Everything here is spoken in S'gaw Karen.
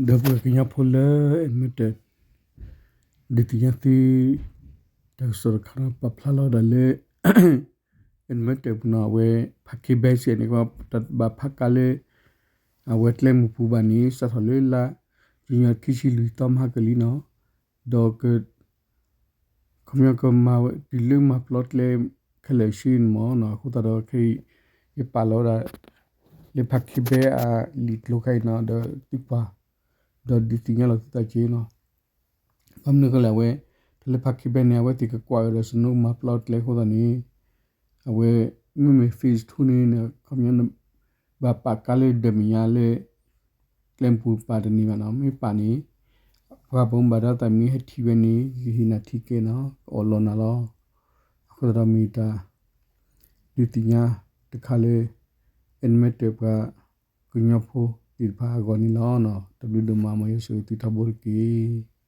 ဒီးပှၤကညီဖိလၢ Edmonton ဒုးသ့ၣ်ညါသု တၢ်ကစီၣ်တခါန့ၣ် ပာ်ဖျါလီၤဒၣ်လၢ Edmonton ပူၤနီၤ အဝဲ ဖးခ့ဘဲစဲးန့ၣ် ကဘၣ်ဖးကါလၢ အဝဲကျဲမုၢ်ပူၤဘၣ်န့ၣ် စးထီၣ်လၢလါ ယူၤနံ ခံဆံလွံၢ်သီမဟါကလံနီၤ, ဒီး ခီပညီကမၤဝဲတုၤလၢမၤပျီကျဲခဲလၢာ်ဆ့န့ၣ်မ့ၢ်နီၤ, အဃိသတးဒီးခဲအံၤ ယပာ်လီၤဝဲဒၣ် လၢဖးခ့ဘဲအလံာ်ကျိၤခါအံၤနီၤ ဒီးသုကွၢ် ဒီးဒုးသ့ၣ်ညါလီၤသုသးက့ၤနီၤ. ဘၣ်မနုၤအဃိလဲၣ် အဝဲ တၢ်လၢဖးခ့ဘဲန့ၣ် အဝဲသ့ၣ်ကကွၢ်ကဒီးစနိမၤပျီကျဲအဃိသတးန့ၣ် အဝဲ မ့မ့ၢ် phase two န့ၣ် ခီပညီ ဘၣ်ပာ်ကါလၢဒီးမဲာ်ညါလၢ ကျဲမုၢ်ပူၤပာ်တန့ၢ်ဘၣ်နီၤ, မ့ၢ်ပာ်န့ၣ် ပှၤဘၣ်မူဘၣ်ဒါသးမ့ၢ်ဟဲထံၣ်ဝဲန့ၣ် ကဟ့ၣ်နၤထံကဲနီၤ ကအီၣ်လီၤနၤလီၤ. အဃိသတးဒီးမ့ၢ်တၢ် ဒုးသ့ၣ်ညါတခါလၢ Edmonton ပှၤကညီဖိသ့ၣ်တဖၣ်အဂီၢ်န့ၣ်လီၤ. တၢ်ဘျုးဒိၣ်မး မ်ယွၤဆိၣ်ဂ့ၤသုထီဘိတက့ၢ်.